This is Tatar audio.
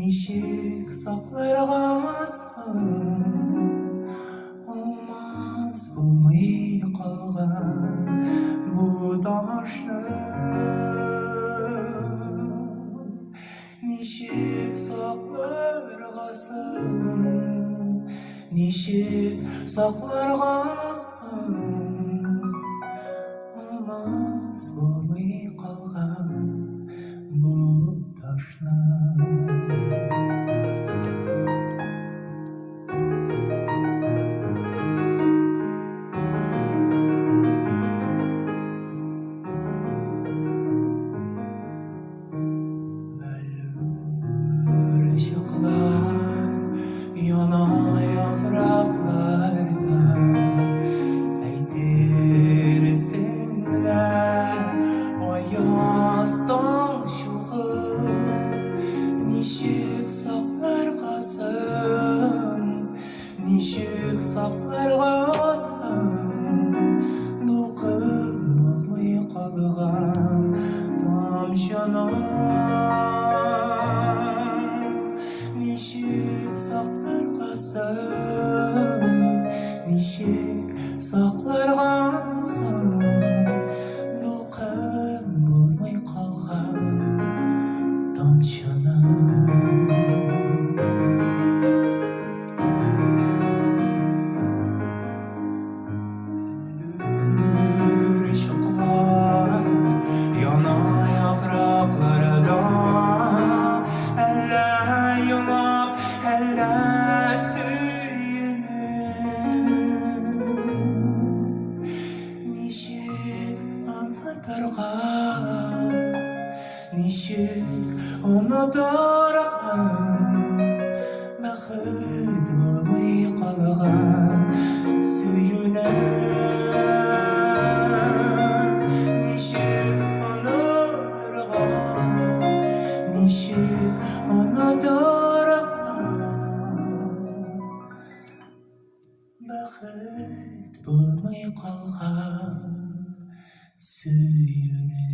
Ничек сакларга соң Алмаз булмый калган бу ташны? Ничек сакларга соң, ничек сакларга соң Алмаз булмый калган бу ташны? Бәллүр чыклар яна яфракларда, әйтерсең лә аяз таң чугы. Ничек сакларга соң, ничек сакларга соң дулкын булмый калган тамчыны? Ничек сакларга соң, ничек сакларга соң дулкын булмый калган тамчыны? Бәллүр чыклар яна яфракларда, әллә елап, әллә сөенеп. Ничек онытырга, ничек онытырга бәхет булмый калган сөюне? Ничек онытырга, ничек онытырга бәхет булмый калган сөюне?